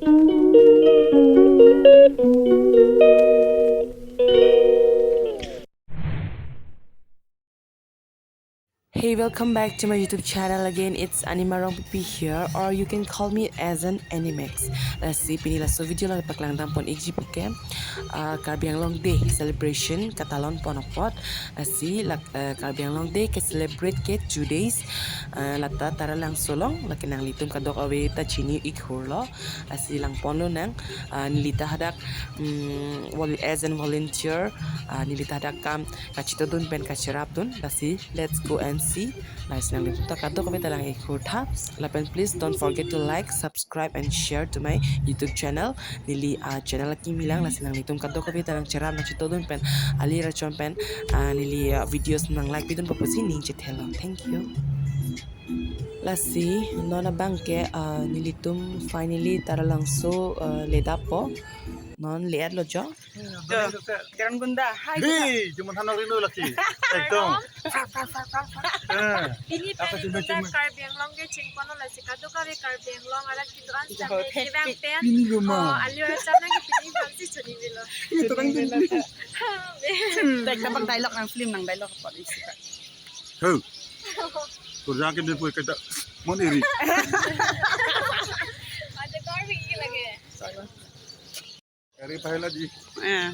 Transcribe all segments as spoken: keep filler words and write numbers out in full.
Hey, welcome back to my YouTube channel again. It's Anima Rongpipi here, or you can call me as an Animex. Lasi pini laso video along paklang dam pon ikji puke, ah, Karbi Anglong Day celebration katalon pon apot. Lasi lak, eh, Karbi Anglong Day ke celebrate ke two days. Ah, lata Taralangso along, lake nanglitum kadokave ta chini ik hur lo. Lasi lang pon lonang, ah, neli ta hadak, mm, vol-, as an volunteer, ah, neli ta hadak kam kachitodun pen kachirapdun. Lasi let's go and see. Lasi nanglitum ta kadokave ta lang ik hur tha. Lapen please don't forget to like, subscribe and share to my YouTube channel. Neli, ah, channel akimi lang, lasi nanglitum kadokave ta lang chirap nangchitodun pen, ali rachon pen, ah, neli, ah, videos nang like pidun pusi ning chethelo. Thank you. Lasi non abang ke, ah, nelitum finally Taralangso, ah, ledappo. Non le-etlo jo. Karan Gunda, hai. Hey, cuma thanok rindu lagi. Ekdom. Eh, Pini apa pini tuh, Gunda cuma? Karbi Anglong ke chingkono lasi kadokave Karbi Anglong arat kedo-an sitame kevang pen. Pini cuma. Oh, ali racham nang pini bangsi chuni bilo. Ini terang tuh. Tek dapat dialogue nang film nang dialogue apa isi. Ho. Kurang ke dia punya kata mon iri. Ada Karbi lagi. Salah. Kari pahela ji. Eh.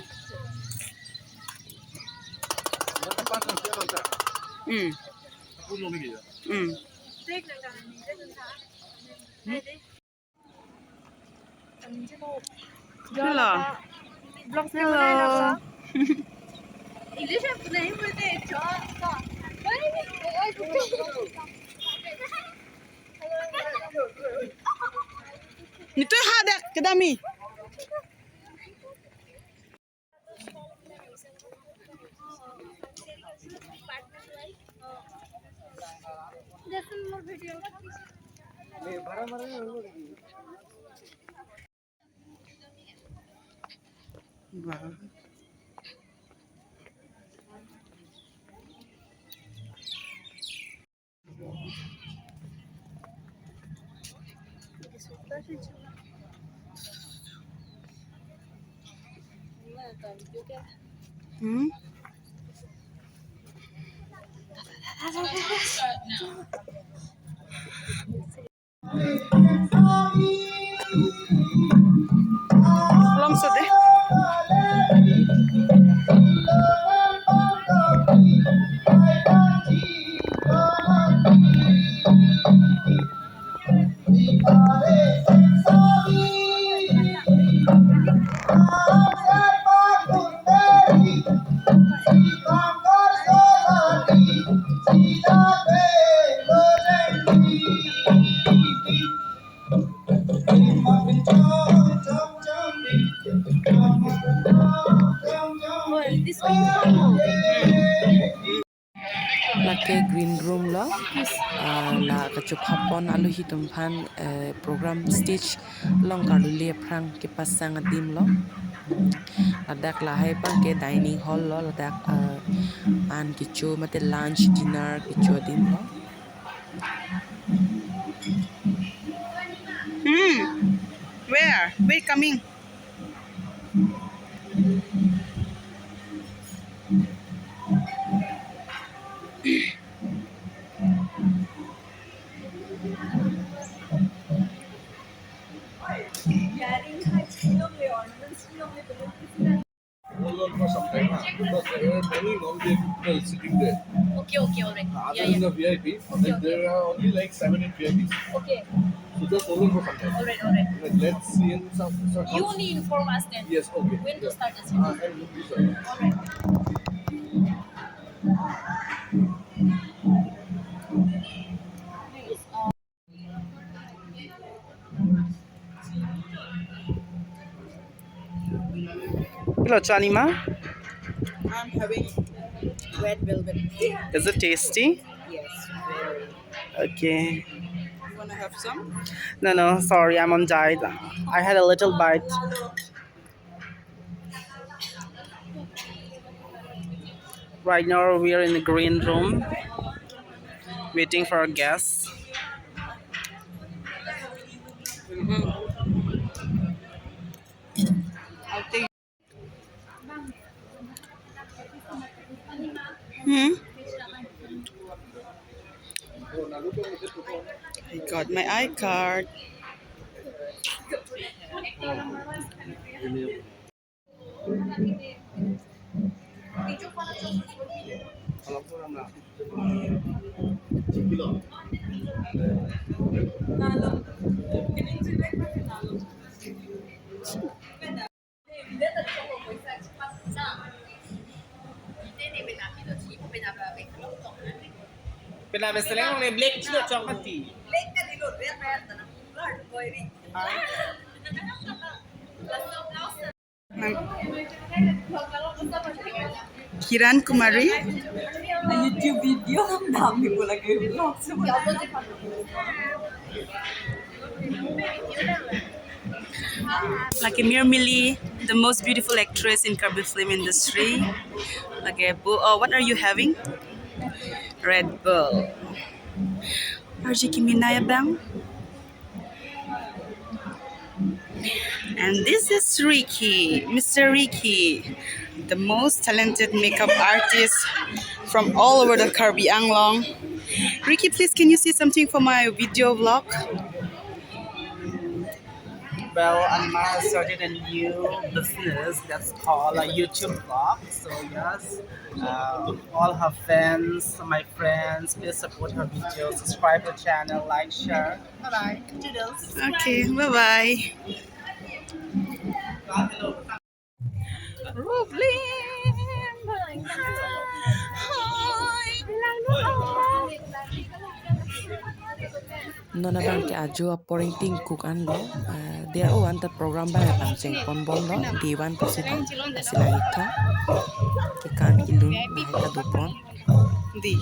Berapa pasang siapa tak? Hmm. Aku belum lagi ya. Hmm. Hello. Hello. English में नहीं बोलते, जो तो। Nitui hadak kedami. Hmm? Belum sedih. Lake green room lo, ah, la kachopha pon aluhi atum aphan, eh, program stage along karlule aphrang kepasang adim lo. Ladak lahai abang ke dining hall lo, ladak, ah, an kecho mate lunch, dinner kecho adim lo. Hmm. Where? Where coming? Hold on for some time, huh? Because there were many non-V I P people sitting there. Okay, okay, all right. Uh, other than the V I Ps, like, there are only, like, seven, eight V I Ps. Okay. So just hold on for some time. All right, all right. Like, let's see in some, some. You only inform us then. Yes, okay. When to start the session. Uh, and we'll be sorry. All right. Hello, Chanima. I'm having red velvet cake. Is it tasty? Yes, very. Okay. You wanna have some? No, no, sorry, I'm on diet. I had a little bite. Right now, we are in the green room, waiting for our guests. Mhm. My card. Pina beseleng ne black chilo chok mati. Kiran Kumari. YouTube video dam ni bola ke vlog se bola. Lake Mir Mili, the most beautiful actress in Karbi film industry. Lake, bu, uh, what are you having? Red Bull. Arji Kimi naya bang. And this is Ricky, Mister Ricky, the most talented makeup artist from all over the Karbi Anglong. Ricky, please, can you say something for my video vlog? Well, Anma started a new business that's called a YouTube vlog. So yes, uh, all her fans, my friends, please support her videos, subscribe her channel, like, share. Bye bye. Toodles. Okay, bye bye. Roblin. Hi. Non abang ke ajo apor ingtingkok anlo, eh, dia o anta program abang pangcheng pon bomlo, day one pusi abang, lasi nangli tha kekan kelun lahai ta dopon. Di.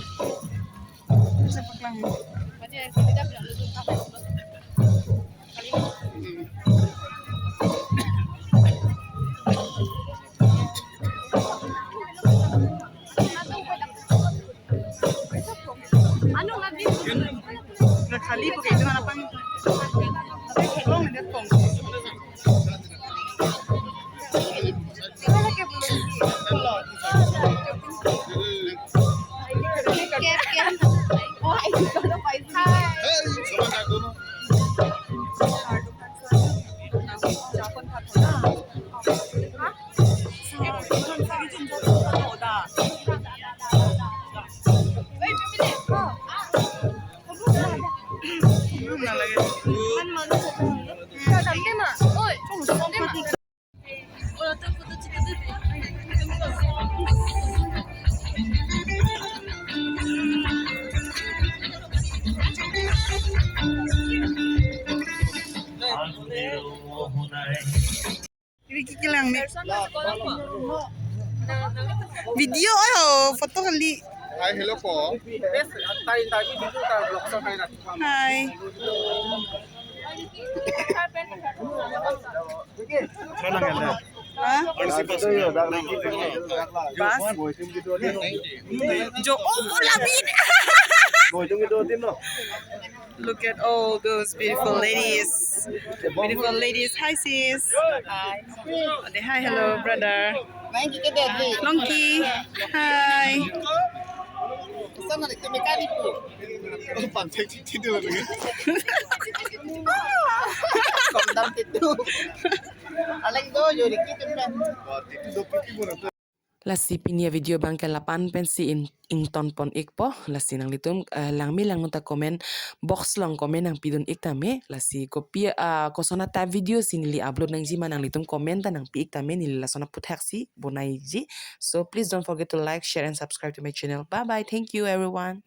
Ricky kelang me. Video ayo, photo kali. Hi, hello po. Hi. Ha? Bas. Jo, oh, labit. Look at all those beautiful ladies. Beautiful ladies. Hi, sis. Hi. Ade, hi, hello, brother. Longki. Hi. Aleng do, jori kitu kan. Lasi pini avideo abang ke lapu-an pensi in, ington pon ikpo, lasi nanglitum, eh, langme langno ta comment box along comment nangpidun ik tame, lasi kopi, ah, kosonat ta video si neli upload nangji ma nanglitum comment ta nangpi ik tame, neli lason aputhak si bonaiji. So please don't forget to like, share and subscribe to my channel. Bye bye. Thank you everyone.